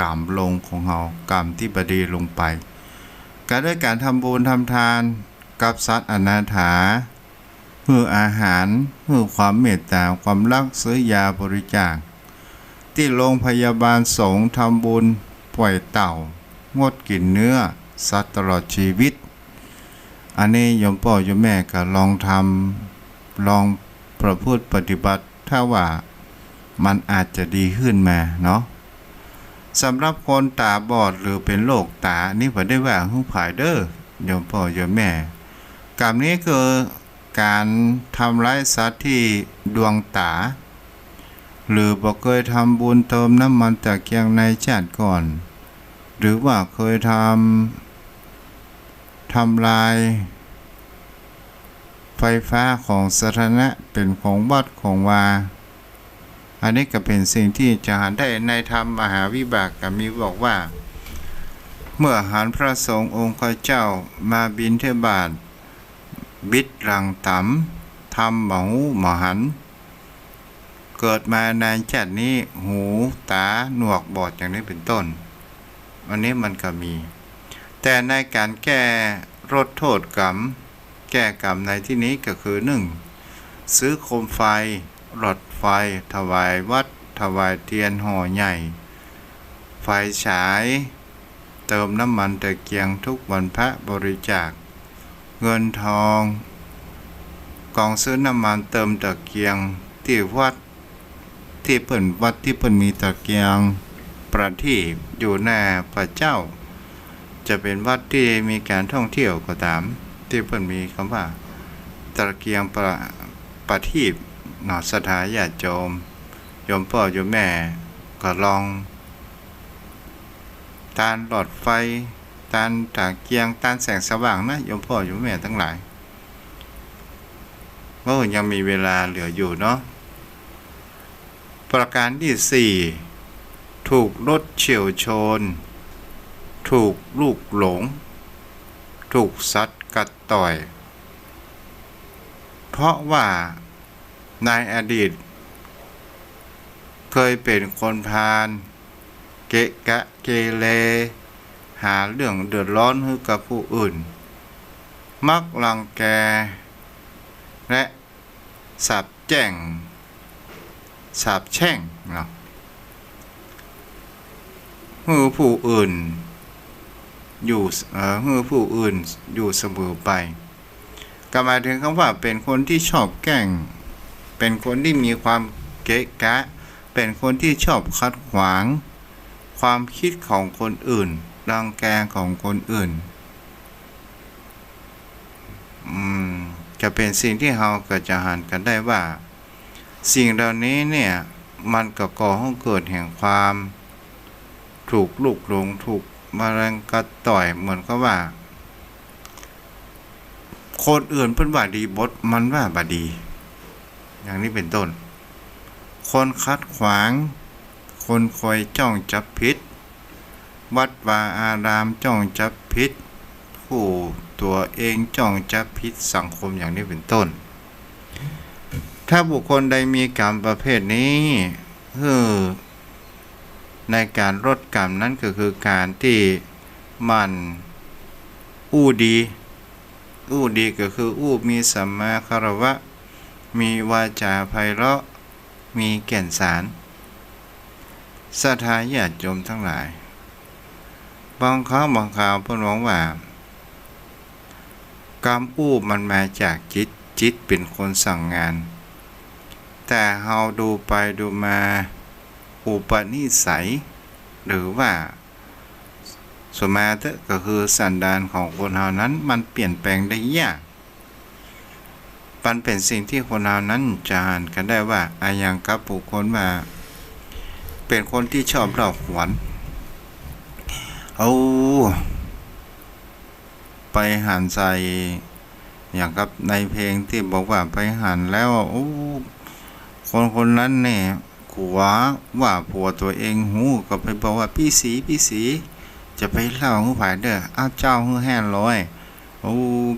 กรรมลงของเฮา กรรมตี้บ่ดีลงไป ก็ด้วยก๋านทำบุญทำทาน กับสัตว์อนาถา หื้ออาหาร หื้อความเมตต๋า ความฮัก ซื้อยาบริจาค ตี้โรงพยาบาลสงฆ์ ทำบุญป่อยเต่า งดกิ๋นเนื้อสัตว์ตลอดชีวิต อันนี้โยมป้อโยมแม่ก็ลองทำ ลองประพฤติปฏิบัติ ถ้าว่ามันอาจจะดีขึ้นมาเนาะ สำหรับคนต๋าบอดหรือเป๋นโรคต๋า นี่บ่ได้ว่าหื้อผายเด้อ โยมป้อโยมแม่ กรรมนี้คือก๋านทำร้ายสัตว์ตี้ดวงต๋า หรือบ่เกยทำบุญเติมน้ำมันตะเกียงในชาติก่อน หรือว่าเกยทำ ทำลายไฟฟ้าของสาธารณะ เป๋นของวัดของวา อันนี้ก็เป๋นสิ่งตี้จะหันได้ในธรรมมหาวิบากก็มีบอกว่า เมื่อหันพระสงฆ์องค์ข้าเจ้ามาบิณฑบาต บิดหลังต๋ำ ธรรมบ่ฮู้บ่หัน เกิดมาในชาตินี้หูต๋าหนวกบอดอย่างนี้เป๋นต้น อันนี้มันก็มี แต่ในก๋านแก้ลดโต้ษกรรม แก้กรรมในตี้นี้ก็คือ นึ่ง ซื้อโคมไฟ หลอดไฟ ถวายวัด ถวายเตียนห่อใหญ่ ไฟฉาย เติมน้ำมันตะเกียงทุกวันพระ บริจาคเงินทอง กองซื้อน้ำมันเติมตะเกียงตี้วัด ตี้เปิ้น วัดตี้เปิ้นมีตะเกียงประทีปอยู่หน้าพระเจ้า จะเป๋นวัดตี้มีก๋านท่องเที่ยวก็ต๋าม ตี้เปิ้นมีกำว่าตะเกียงประ ประทีปเนาะ ศรัทธาญาติโยม โยมป้อโยมแม่ก็ลอง ตานหลอดไฟ ตานตะเกียง ตานแสงสว่างนะ โยมป้อโยมแม่ตังหลาย โอ้ ยังมีเวลาเหลืออยู่เนาะ ประก๋านตี้สี่ ถูกรถเฉี่ยวชน ถูกลูกหลง ถูกสัตว์กัดต่อย เพราะว่าในอดีต เกยเป๋นคนพาล เกะกะเกเร หาเรื่องเดือดร้อนหื้อกับผู้อื่น มักรังแก และสาปแจ้ง สาปแช่งเนาะ หื้อผู้อื่นอยู่ เอ่อ หื้อผู้อื่นอยู่เสมอไป ก็หมายถึงกำว่าเป๋นคนตี้ชอบแกล้ง เป๋นคนตี้มีความเกะกะ เป๋นคนตี้ชอบขัดขวางความคิดของคนอื่น รังแกของคนอื่น อืม ก็เป๋นสิ่งตี้เฮาก็จะหันกั๋นได้ว่า สิ่งเหล่านี้เนี่ย มันก็ก่อหื้อเกิดแห่งความถูกลูกหลง ถูกมะเร็งกัดต่อย เหมือนกับว่า คนอื่นเปิ้นว่าดีบด มันว่าบ่ดี อย่างนี้เป๋นต้น คนขัดขวาง คนคอยจ้องจับผิด วัดวาอารามจ้องจับผิด ผู้ตั๋วเองจ้องจับผิดสังคม อย่างนี้เป๋นต้น ถ้าบุคคลใดมีกรรมประเภทนี้ หื้อ ในก๋านลดกรรมนั้นก็คือก๋านตี้หมั่นอู้ดี อู้ดีก็คืออู้มีสัมมาคารวะ มีวาจาไพเราะ มีแก่นสาร ศรัทธาญาติโยมตังหลาย บางครั้งบางคราวเปิ้นบอกว่า กำอู้มันมาจากจิต จิตเป๋นคนสั่งงาน แต่เฮาดูไปดูมา อุปนิสัย หรือว่า ส่วนมากเต๊อะก็คือสันดานของคนเฮานั้นมันเปลี่ยนแปลงได้ยาก มันเป๋นสิ่งตี้คนเฮานั้นจะหันกั๋นได้ว่า อะหยังกับบุคคลว่า เป๋นคนตี้ชอบเล่าขวัญ เอา ไปหันใส่ อย่างกับในเพลงตี้บอกว่าไปหันแล้ว โอ้ คนคนนั้นเนี่ย กั๋วว่าผัวตั๋วเองฮู้ ก็ไปบอกว่า ปี้ศรี ปี้ศรี จะไปเล่าหื้อใผเด้อ อ้าว เจ้าหื้อห้าร้อย โอ้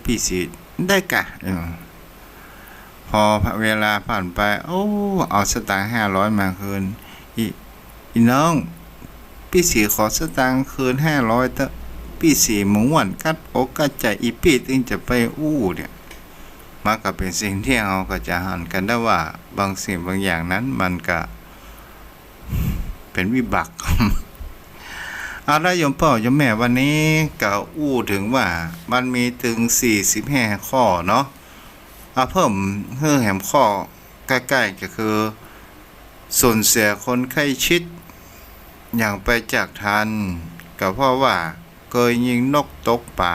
ปี้ศรี ได้กะ เออ พอเวลาผ่านไป โอ้ เอาสตางค์ห้าร้อยมาคืน อี อีน้อง ปี้ศรีขอสตางค์คืนห้าร้อยเต๊อะ ปี้ศรีหมู่หวั่นกัดอกกัดใจ๋ อีปี้ตึงจะไปอู้เนี่ย มันก็เป๋นสิ่งตี้เฮาก็จะหันกั๋นได้ว่า บางสิ่งบางอย่างนั้นมันก็เป๋นวิบาก เอาละโยมป้อโยมแม่ วันนี้ก็อู้เถิงว่ามันมีเถิงสี่สิบห้าข้อเนาะ เอาเพิ่มหื้อแหมข้อใก้ๆ ก็คือ สูญเสียคนใกล้ชิดอย่างไปจากทัน ก็เพราะว่าเกยยิงนกตกป๋า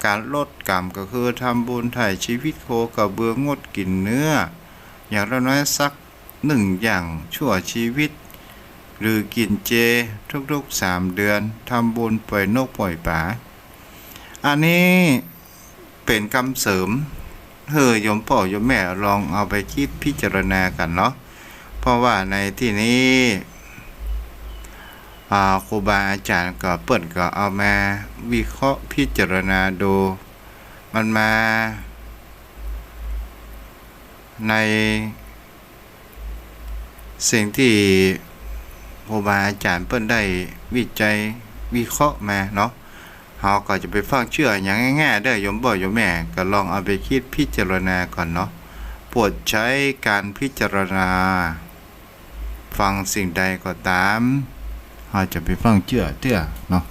การลดกรรมก็คือทำบุญไถ่ชีวิตโคกระบือ งดกิ๋นเนื้อ อย่างน้อยๆ สักหนึ่งอย่างชั่วชีวิต หรือกิ๋นเจทุกๆ สามเดือน ทำบุญปล่อยนกปล่อยป๋า อันนี้ เป๋นกำเสริม หื้อโยมป้อโยมแม่ลองเอาไปกึ๊ดพิจารณากั๋นเนาะ เพราะว่าในตี้นี้ อ่า ครูบาอาจ๋ารย์ก็เปิ้นก็เอามาวิเคราะห์พิจารณาดู มันมาใน สิ่งตี้ครูบาอาจ๋ารย์เปิ้นได้วิจัยวิเคราะห์มาเนาะ เฮาก็จะไปฟั่งเจื้ออย่างง่ายๆ เด้อโยมป้อโยมแม่ ก็ลองเอาไปกึ๊ดพิจารณาก่อนเนาะ โปรดใช้การพิจารณา ฟังสิ่งใดก็ต๋าม เฮาจะไปฟั่งเจื้อเตื้อเนาะ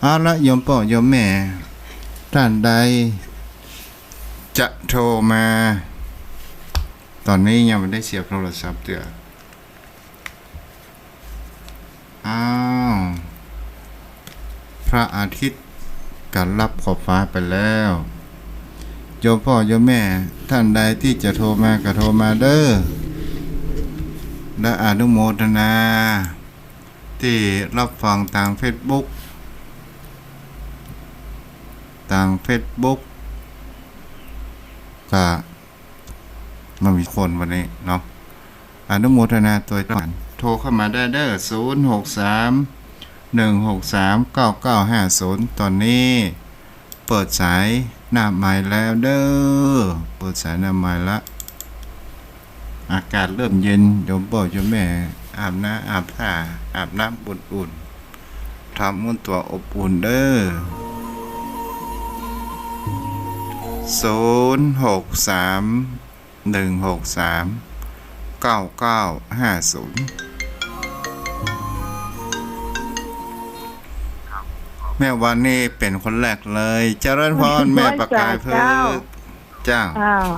เอาละโยมป้อโยมแม่ ต้านใดจะโทรมา ต๋อนนี้ยังบ่ได้เสียบโทรศัพท์เตื้อ อ้าว พระอาทิตย์ก็ลับขอบฟ้าไปแล้ว โยมป้อโยมแม่ ต้านใดตี้จะโทรมาก็โทรมาเด้อ และอนุโมทนา ตี้ฮับฟังตางเฟซบุ๊ก ตางเฟซบุ๊ก ก็ มันมีคนวันนี้เนาะ อนุโมทนาตวยต้าน โทรเข้ามาได้เด้อ ศูนย์หกสาม หนึ่งหกสาม เก้าเก้าห้าศูนย์ ต๋อนนี้เปิดสายหน้าไมค์แล้วเด้อ เปิดสายหน้าไมค์ละ อากาศเริ่มเย็น โยมป้อโยมแม่ อาบน้ำอาบท่า อาบน้ำอุ่นๆ ทำอุ่นตั๋วอบอุ่นเด้อ ศูนย์หกสาม หนึ่งหกสาม เก้าเก้าห้าศูนย์ แม่วันนี้เป๋นคนแรกเลย เจริญพร แม่ประกายเพชร เจ้า อ้าว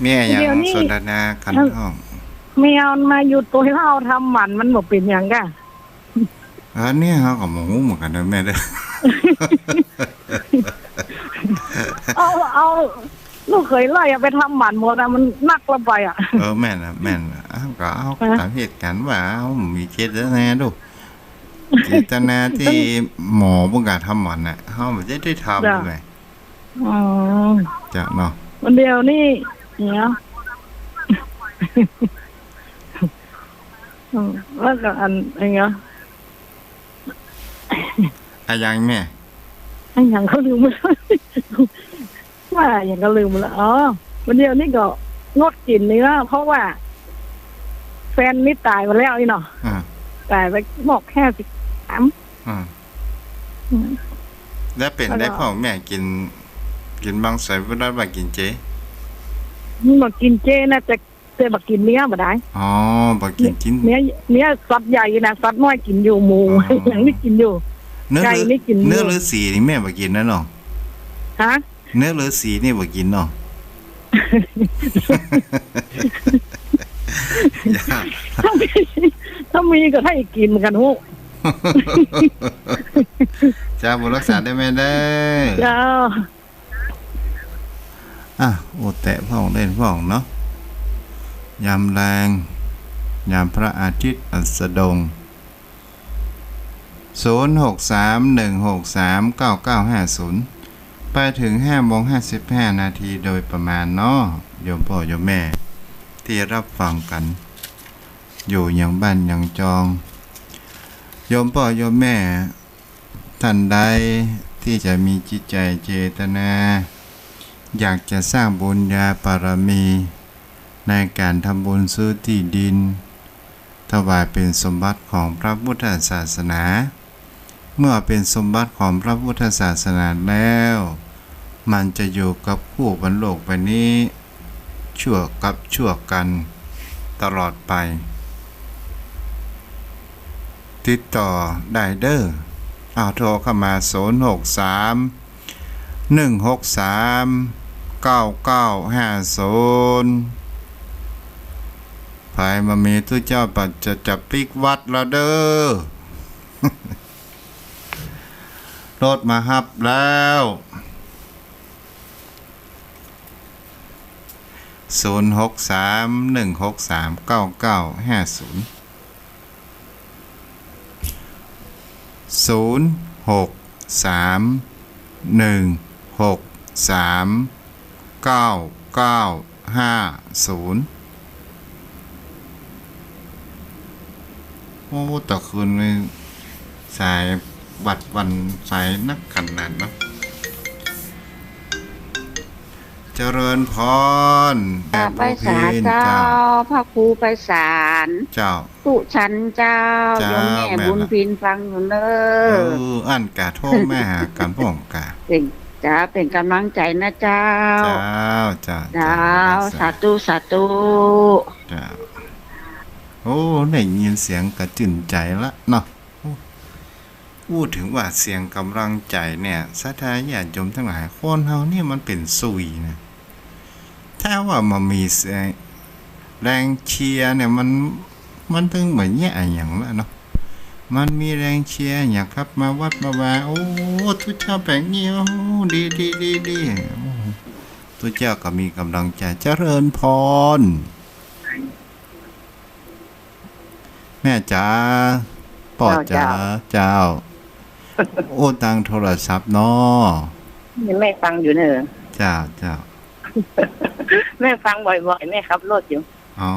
แม่ยัง เดี๋ยวนี้ สนทนากั๋น เอ้า ห้อง แมวมาอยู่ตวยเฮาทำหมัน มันบ่เป๋นหยังก่ะ อันนี้เฮาก็บ่ฮู้เหมือนกั๋นเด้อแม่เด้อ เอา เอาลูกเขยไล่ไปทำหมันหมดอะ มันนักละไปอะ เออ แม่นอะ แม่นอะ เอ้า ก็เอา ฮะ ต๋ามเหตุก๋ารณ์ว่า เฮามีเจตนาดู เจตนาตี้หมอบ่กล้าทำหมันน่ะ เฮาบ่ได้ทำ จ้ะ แม่ อ๋อ จ้ะเนาะ วันเดียวนี่ เนี่ย อืม แล้วก็อัน อันเนี้ย อะหยังแม่ อะหยังก็ลืมไปแล้ว ว่าอะหยังก็ลืมไปแล้ว อ๋อ วันเดียวนี่ก็งดกิ๋นเนื้อ เพราะว่าแฟนนี่ต๋ายไปแล้วนี่เนาะ อ่า ต๋ายไปมอกห้าสิบสาม อ่า อืม แล้วเป๋น แล้วก็ ได้พ่อแม่กิ๋น กิ๋นมังสวิรัติ บ่ากิ๋นเจ บ่ากิ๋นเจนะ แต่ แต่บ่ากิ๋นเนื้อบ่ได้ อ๋อ บ่ากิ๋น กิ๋น เนื้อ เนื้อสัตว์ใหญ่นะ สัตว์น้อยกิ๋นอยู่ หมู อ๋อ อย่างนี้กิ๋นอยู่ เนื้อ ไก่นี่กิ๋นอยู่ เนื้อฤๅษีนี่แม่บ่ากิ๋นนะเนาะ ฮะ เนื้อฤๅษีนี่บ่ากิ๋นเนาะ ถ้ามี ถ้ามีก็ให้กิ๋นกั๋นฮู้ เจ้า บุญรักษาเด้อแม่เด้อ เจ้า อ่ะ โอ้ แตะพ่องเล่นพ่องเนาะ ยามแลง ยามพระอาทิตย์อัสดง ศูนย์หกสาม หนึ่งหกสาม เก้าเก้าห้าศูนย์ ไปเถิงห้าโมงห้าสิบห้านาทีโดยประมาณเนาะ โยมป้อโยมแม่ตี้ฮับฟังกั๋น อยู่ยังบ้านยังจอง โยมป้อโยมแม่ ต้านใดตี้จะมีจิตใจ๋เจตนา อยากจะสร้างบุญญาบารมี ในก๋านทำบุญซื้อตี้ดิน ถวายเป๋นสมบัติของพระพุทธศาสนา เมื่อเป๋นสมบัติของพระพุทธศาสนาแล้ว มันจะอยู่กับคู่บนโลกใบนี้ ชั่วกับชั่วกัณฑ์ตลอดไป ติดต่อได้เด้อ เอาโทรเข้ามา ศูนย์หกสาม หนึ่งหกสาม เก้าเก้าห้าศูนย์ ใผบ่มีตุ๊เจ้าปัดจะ จะปิ๊กวัดแล้วเด้อ รถมาฮับแล้ว ศูนย์หกสาม หนึ่งหกสาม เก้าเก้าห้าศูนย์ ศูนย์หกสาม หนึ่งหกสาม เก้าเก้าห้าศูนย์ โอ้ ตะคืนนี้สายวัดวันสายนักขนาดเนาะ เจริญพร อ่า แม่บุญพิน ไพศาลเจ้า เจ้า พระครูไพศาล เจ้า สุฉันต์เจ้า เจ้า โยมแม่ แม่นละ บุญพินฟังอยู่เน้อ เออ อั้นกาโทรมาหากั๋นพ่องกา เป๋น เจ้า เป๋นก๋ำลังใจ๋นะเจ้า เจ้า เจ้า เจ้า เจ้า สาธุ สาธุ เจ้า โอ้ ได้ยินเสียงก็จื้นใจ๋ละเนาะ โอ้ อู้เถิงว่าเสียงก๋ำลังใจ๋เนี่ย ศรัทธาญาติโยมตังหลาย คนเฮาเนี่ยมันเป๋นซุยนะ ถ้าว่าบ่มีแรง แรงเชียร์เนี่ย มัน มันเถิงบ่แย่อะหยังละเนาะ มันมีแรงเชียร์หยังครับ มาวัดมาวา โอ้ ตุ๊เจ้าแป๋งนี้ โอ้ ดี ดี ดี ดี โอ้ ตุ๊เจ้าก็มีก๋ำลังใจ๋ เจริญพร แม่จ๋า ป้อจ๋า เจ้า เจ้า โอ้ ตางโทรศัพท์เนาะ นี่แม่ฟังอยู่เน่อ เจ้า เจ้า แม่ฟังบ่อยๆ แม่ขับรถอยู่ อ๋อ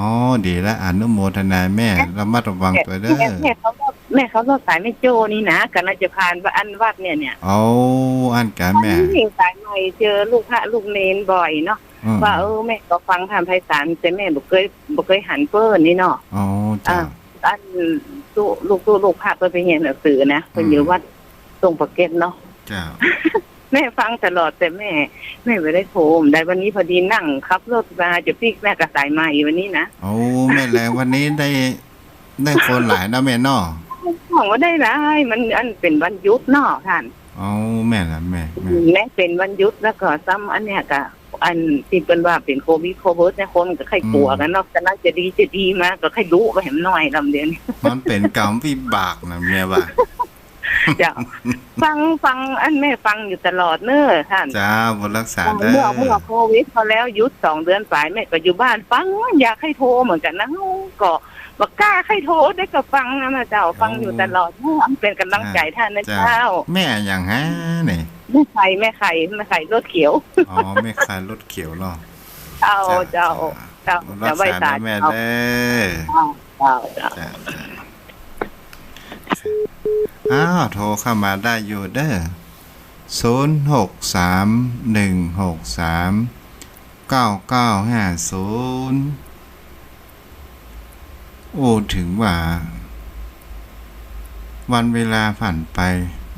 ดีละ อนุโมทนาแม่ แม่ ระมัดระวังตั๋วเน่อ แม่ แม่ขับรถ แม่ขับรถสายแม่โจ้นี่นะ ก๋ำลังจะผ่านอันวัดเนี่ย เนี่ย โอ้ อั้นกาแม่ อันนี้สายใหม่ เจอลูกพระลูกเณรบ่อยเนาะ อืม ว่า เออ แม่ก็ฟังธรรมไพศาล แต่แม่บ่เกย บ่เกยหันเปิ้นนี่เนาะ อ๋อ เจ้า อ่ะ อัน ตุ๊ ลูกตุ๊ ลูกพระเปิ้นไปเฮียนหนังสือนะ เปิ้นอยู่ อืม วัดตรงปากเกร็ดเนาะ เจ้า แม่ฟังตลอด แต่แม่ แม่บ่ได้โทร ได้วันนี้พอดีนั่งขับรถมาจะปิ๊กแม่ก็สายใหม่วันนี้นะ โอ้ แม่นแหละ วันนี้ได้ ได้คนหลายเนาะแม่เนาะ ของบ่ได้หลาย มันอันเป๋นวันหยุดเนาะต้าน อ๋อ แม่นละแม่ แม่น แม่เป๋นวันหยุด แล้วก็ซ้ำอันเนี้ยก็ อันตี้เปิ้นว่าเป๋นโควิด โควิดเนี่ย คนก็ใค่กั๋วกั๋นเนาะ อืม ก๋ำลังจะดีจะดีมา ก็ใค่ดุไปแหมหน้อยลำเดียวนี้ มันเป๋นกรรมวิบากนะแม่ว่า เจ้า ฟัง ฟัง อันแม่ฟังอยู่ตลอดเน้อต้าน เจ้า บุญรักษา เมื่อ เด้อ เมื่อโควิดพอแล้วหยุดสองเดือนป๋าย แม่ก็อยู่บ้านฟัง อยากใค่โทรเหมือนกั๋นนะ ก็บ่กล้าใค่โทร ได้ก็ฟังนะเจ้า ฟังอยู่ตลอด โอ้ มันเป๋นก๋ำลังใจ๋ต้านนะเจ้า เจ้า แม่อะหยังฮะนี่ แม่ไข่ แม่ไข่ แม่ไข่รถเขียว อ๋อ แม่ไข่รถเขียวเนาะ เจ้า เจ้า เจ้า เจ้า บุญรักษา เจ้า ไหว้สา เด้อแม่เด้อ เจ้า เจ้า เจ้า เจ้า เจ้า อ้าว โทรเข้ามาได้อยู่เด้อ ศูนย์หกสาม หนึ่งหกสาม เก้าเก้าห้าศูนย์ โอ้ เถิงว่า วันเวลาผ่านไป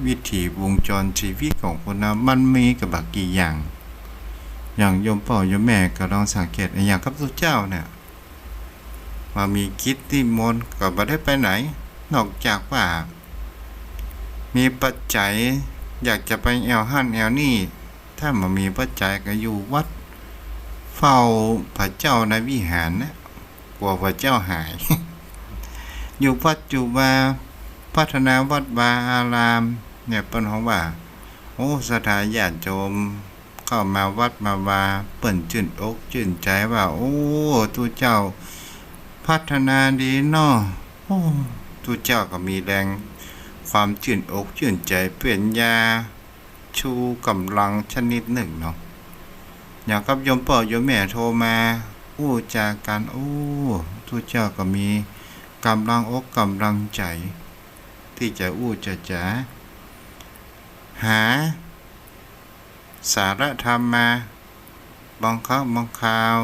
วิถีวงจรชีวิตของคนเฮา มันมีก็บ่ากี่อย่าง อย่างโยมป้อโยมแม่ก็ลองสังเกตอะหยังกับตุ๊เจ้าเนี่ย บ่ามีกิจนิมนต์ก็บ่ได้ไปไหน นอกจากว่า มีปัจจัยอยากจะไปแอ่วหั้นแอ่วนี่ ถ้าบ่มีปัจจัยก็อยู่วัด เฝ้าพระเจ้าในวิหารนะ กั๋วพระเจ้าหาย อยู่วัดอยู่วา พัฒนาวัดวาอาราม เนี่ยเปิ้นฮ้องว่า โอ้ ศรัทธาญาติโยม เข้ามาวัดมาวา เปิ้นจื้นอกจื้นใจ๋ว่า โอ้ ตุ๊เจ้าพัฒนาดีเนาะ โอ้ ตุ๊เจ้าก็มีแฮงความจื้นอกจื้นใจ๋ เป๋นยาชูก๋ำลังชนิดนึ่งเนาะ อย่างกับโยมป้อโยมแม่โทรมา อู้จากั๋น โอ้ ตุ๊เจ้าก็มีก๋ำลังอกก๋ำลังใจ๋ ตี้จะอู้จะจ๋า หา สาระธรรมมา บางครั้งบางคราว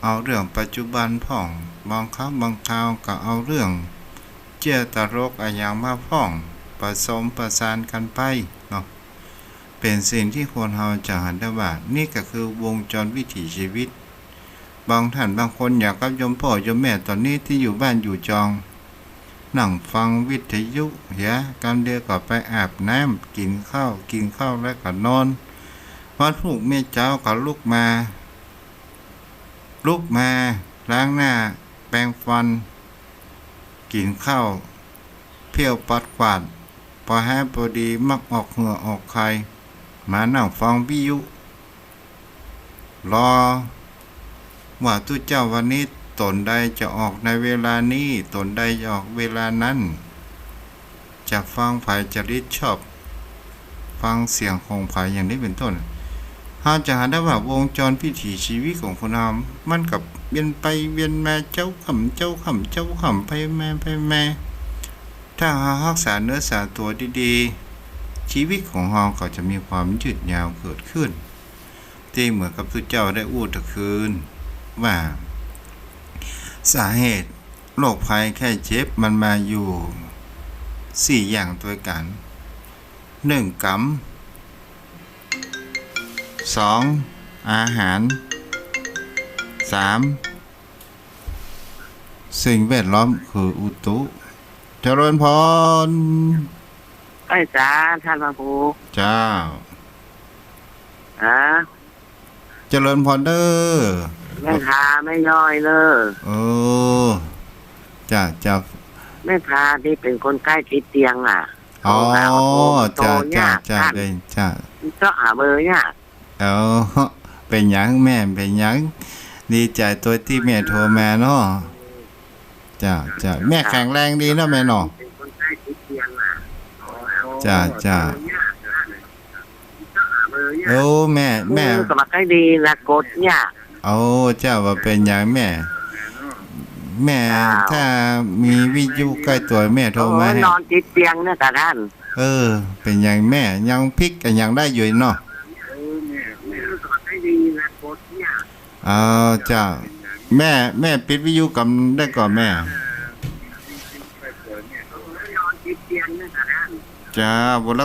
เอาเรื่องปัจจุบันพ่อง บางครั้งบางคราวก็เอาเรื่องเจื้อตลกอะหยังมาพ่อง ผสมประสานกั๋นไปเนาะ เป๋นสิ่งตี้คนเฮาจะหันได้ว่า นี่ก็คือวงจรวิถีชีวิต บางท่านบางคนอย่างกับโยมป้อโยมแม่ต๋อนนี้ตี้อยู่บ้านอยู่จอง นั่งฟังวิทยุเหีย กำเดียวก็ไปอาบน้ำ กิ๋นข้าว กิ๋นข้าวแล้วก็นอน พอลุกเมื่อเจ๊าก็ลุกมา ลุกมาล้างหน้า แปรงฟัน กิ๋นข้าว เผี้ยวปัดกวาด ปอแฮปอดีมักออกเหื่อออกไค มานั่งฟังวิทยุ รอว่าตุ๊เจ้าวันนี้ต๋นใดจะออกในเวลานี้ ต๋นใดจะออกเวลานั้น จะฟังใผ จะริดชอบฟังเสียงของใผ อย่างนี้เป๋นต้น เฮาจะหันได้ว่าวงจรวิถีชีวิตของคนเฮา มันก็เวียนไปเวียนมา เจ๊าค่ำ เจ๊าค่ำ เจ๊าค่ำ ไปมา ไปมา ถ้าเฮาฮักษาเนื้อสาตั๋วดีๆ ชีวิตของเฮาก็จะมีความยืดยาวเกิดขึ้น ตี้เหมือนกับตุ๊เจ้าได้อู้ตะคืน ว่า สาเหตุโรคภัยไข้เจ็บมันมาอยู่สี่อย่างตวยกั๋น นึ่ง ก๋รรม สอง อาหาร สาม สิ่งแวดล้อมคืออุตุ เจริญพร ไอ้จ๋า ท่านพระครู เจ้า ฮะ เจริญพรเด้อ แม่พาแม่ย้อยเด้อ เออ จ้า จ้า แม่พานี่เป๋นคนใก้ติดเตียงอะ อ๋อ โทรหา โทร จ้า โทรยาก จ้า ท่าน ได้ จ้า เจาะหาเบอร์ยาก เอ้า เป๋นหยังแม่ เป๋นหยัง ดีใจ๋ตวยตี้แม่โทรมาเนาะ เจ้า เจ้า แม่แข็งแรงดีเนาะแม่เนาะ เจ้า เจ้า โอ้ แม่ แม่ เออ ก็บ่ใก้ดีละ กดยาก โอ้ เจ้า บ่เป๋นหยังแม่ แม่ เจ้า ถ้ามีวิทยุใก้ตั๋วแม่โทรมา โอ้ หื้อ นอนติดเตียงเนี่ยกะท่าน เออ เป๋นหยังแม่ ยังปิ๊กอะหยังได้อยู่เนาะ เออ เจ้า แม่ แม่ปิดวิทยุก่ำได้ก่อแม่ เจ้า บ่รัก